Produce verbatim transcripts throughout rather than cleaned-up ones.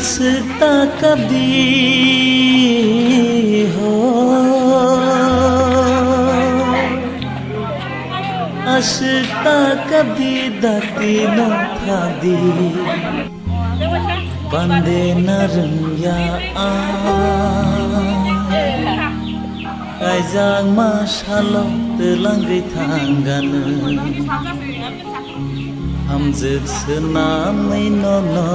Aswk ta kap di ho, aswk ta kap di, dakti no thak di, bande na rwngya ang. Kaijakma salo twlangwi thangano. Hamjwk swnamwi nono.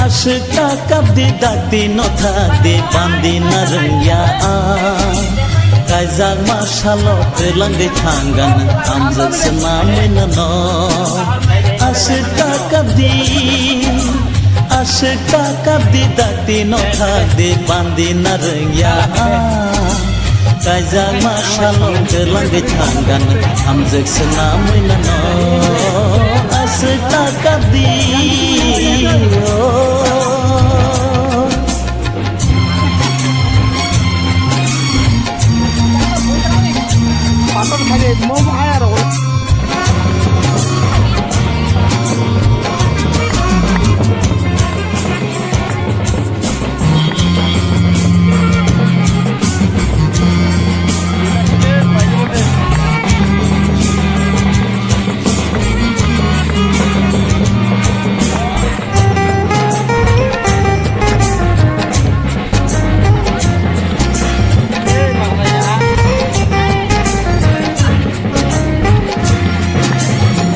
Aswk ta kap di, dakti no thak di, bandi na rwngya ang. Kaijakma salo twlangwi thangano, hamjwk swnamwi nono. Aswk ta kap di, aswk ta kap di, dakti no thak di, bandi na rwngya ang. Kaijakma salo twlangwi thangano, hamjwk swnamwi nono. Aswk ta kap di, oh.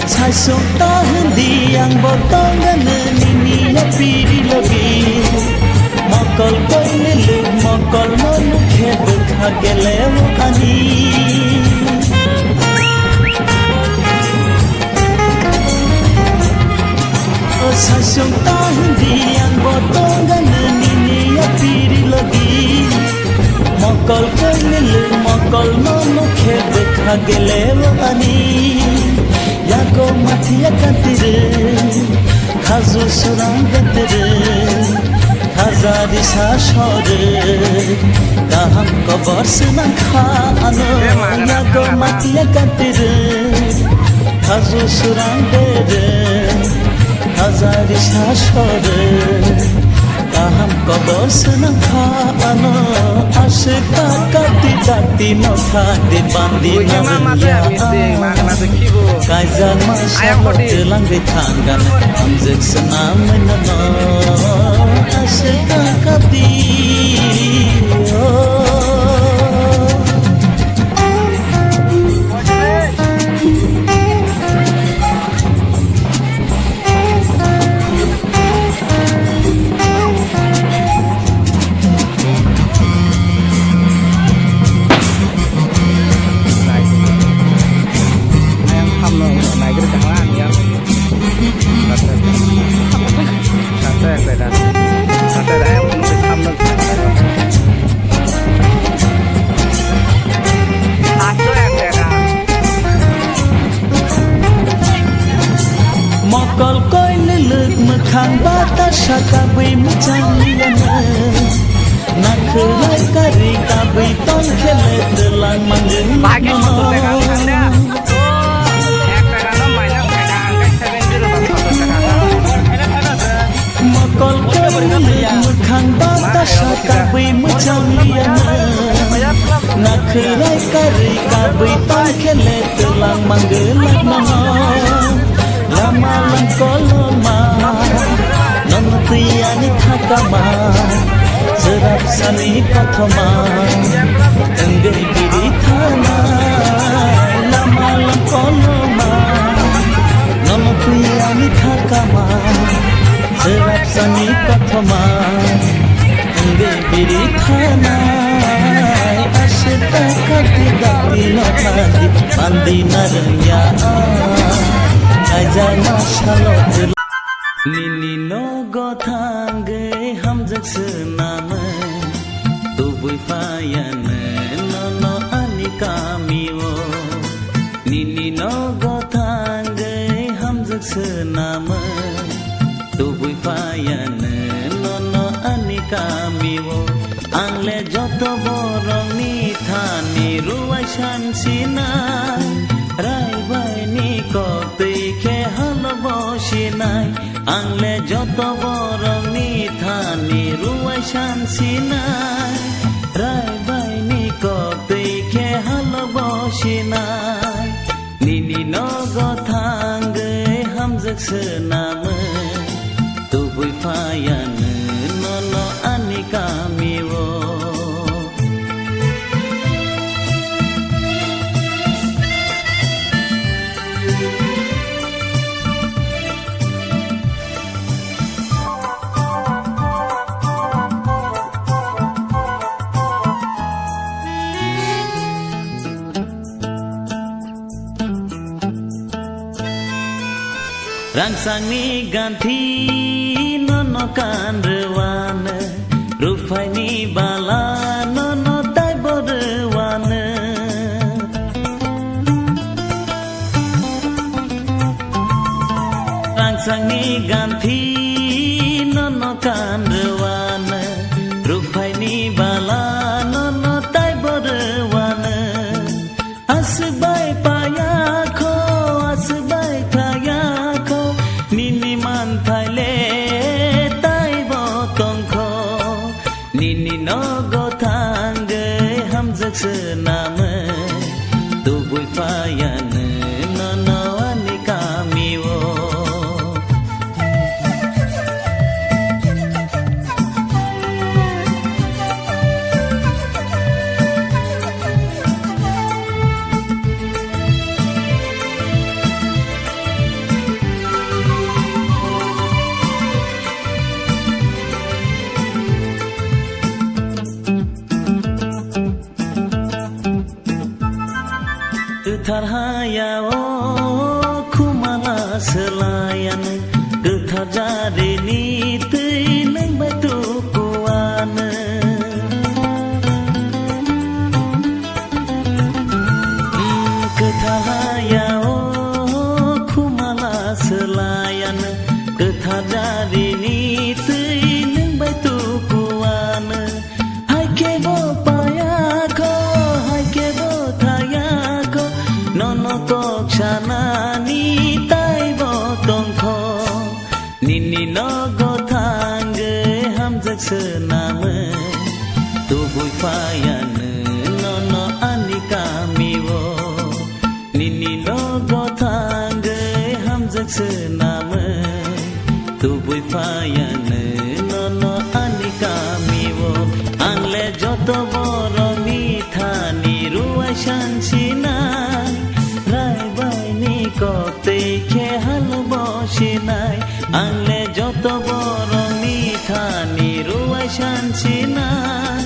Saisung ta hindi ang botong ganani niya piri logi. Mokol koini lik mokol no nukhe bwkha geleo ani. O saisung ta hindi ang botong ganani niya piri logi. Mokol koini lik mokol no nukhe bwkha geleo ani. Yago mathiya kanti rwng, khaju surang ganti rwng, khajari sa sor rwng, kaham kobor swnang kha ano. Yago mathiya kanti rwng, khaju surang ganti rwng, khajari sa sor rwng, kaham kobor swnang kha ano. Aswk ta kap di, dakti no thak di, bandi na rwngya ang. Kaijakma salo twlangwi thangano, hamjwk swnamwi nono. Aswk ta kap di, oh. Ayang thamno naigrwi tongla ang yang. Sasa yang beda. Sasa yang beda. Sasa yang beda. Mokol koini lik mwkhang batasa kabwi mwchang liyano. Nakhwrai karwi kabwi tong khele twlang mangwi mano. Mokol koini lik mwkhang batasa kabwi mwchang liyano. Nakhwrai karwi kabwi tong khele twlang mangwi mano. Lama langkoloma, nono twi ani thakama, chwrap sani kothoma, wngwi biri thana. Lama langkoloma, nono twi ani thakama, chwrap sani kothoma, wngwi biri thanai. Aswk ta kap di, dakti no thak di, bandi na rwngya ang. Kaijakma salo nini nogo thangwi hamjwk swnamwi tubui phaiyanw nono ani kamio. Nini nogo thangwi hamjwk swnamwi tubui phaiyanw nono ani kamio. Ang le joto borokni thani Ruwai sansinai, raibai ni kok twi khe halok bo sinai. Ang le joto borok ni thani ruwai sansinai, raibai ni kok twi khe halok bo sinai. Nini nogo thangwi hamjak swnamwi, tubui phaiyanw nono ani kamio. Rangchakni ganthi nono kan rwano, ruphaini bala nono taibo rwano. Rangchakni ganthi nono kan rwano, ruphaini bala nono taibo rwano. Aswk bai paya kho, aswk bai thaya kho, nini manthai le taibo tong kho. Nini nogo thangwi hamjak swnamwi, tubui phaiyanw nono ani kamio. Kwthar haya o khumala swlayan, kwthar jarini twi nwng bai tukuan. Kwthar haya o khumala swlayan, kwthar jarini twi nwng bai tukuan. Hai khe bo paya kho, hai khe bo thaya kho, nono kok sanani taibo tong kho. Nini nogo thangwi hamjak swnamwi, tubui phaiyanw nono ani kamio. Nini nogo thangwi hamjak swnamwi, tubui phaiyanw nono ani kamio. Ang le joto borokni thani ruwai sansinai, raibai ni kok twi khe halok bo sinai. Ang le joto borokni thani ruwai sansinai,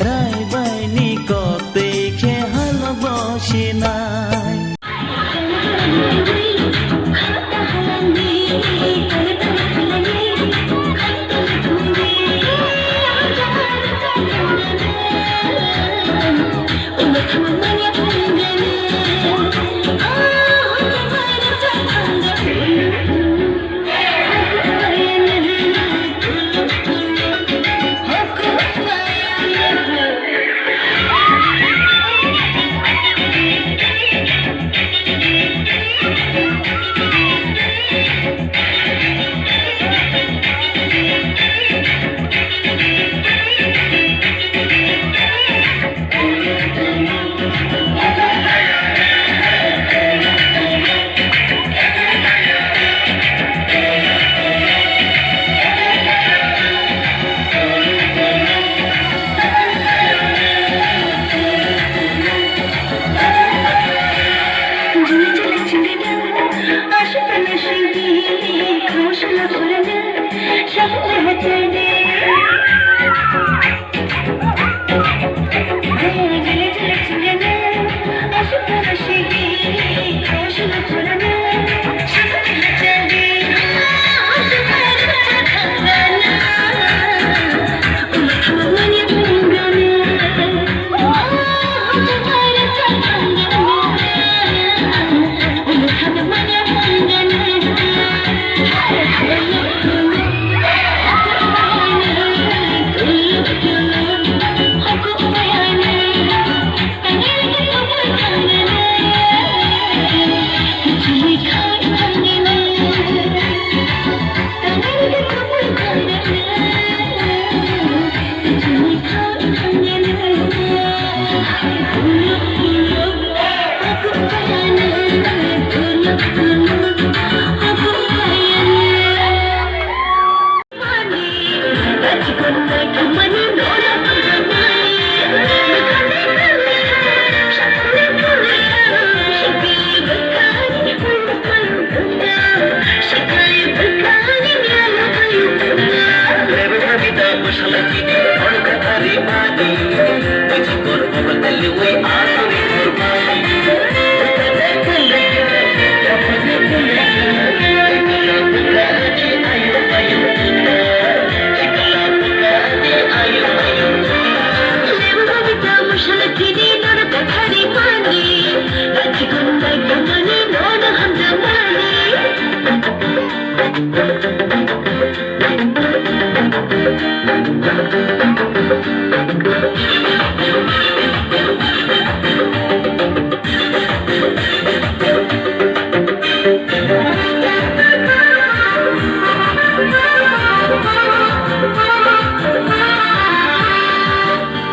raibai ni kok twi khe halok bo sinai.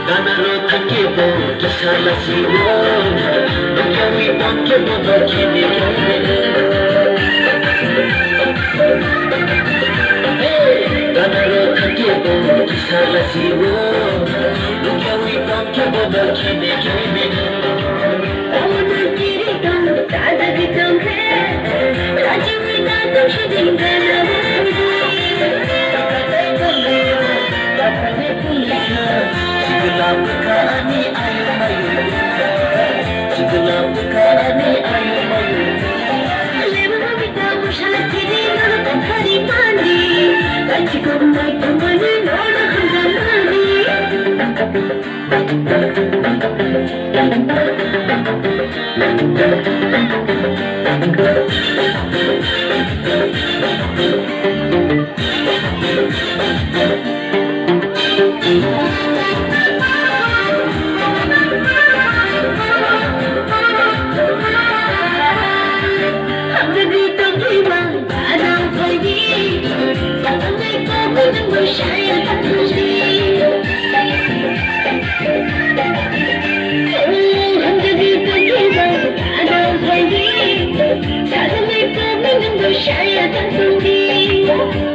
Ganaro thangkhe bo kisa lachio, nukyawi tongkhe bo nokhe nege. Ganaro thangkhe bo kisa lachio, nukyawi tongkhe bo nokhe nege.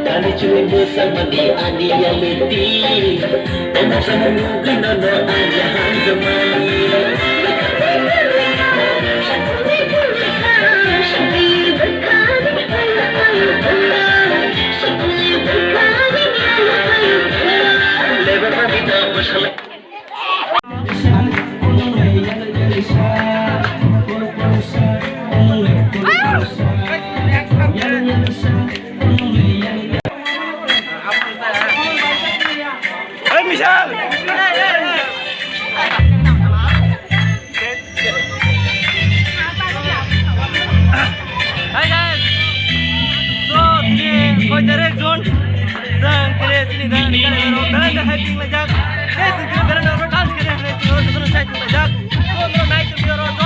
Kani chini bwsakmani ani yalwti. Omo samung nugwi nono ani hamjakmani. Lebar mani tamo salai. Hey, Michelle! Hi guys! So, tini koi tarik June? Jang kere sini dan kare ro dan da hai ping lajak. Guys, sini kere dan ro dance kere hai ping ro dan sai ping lajak. So, ro night to ro.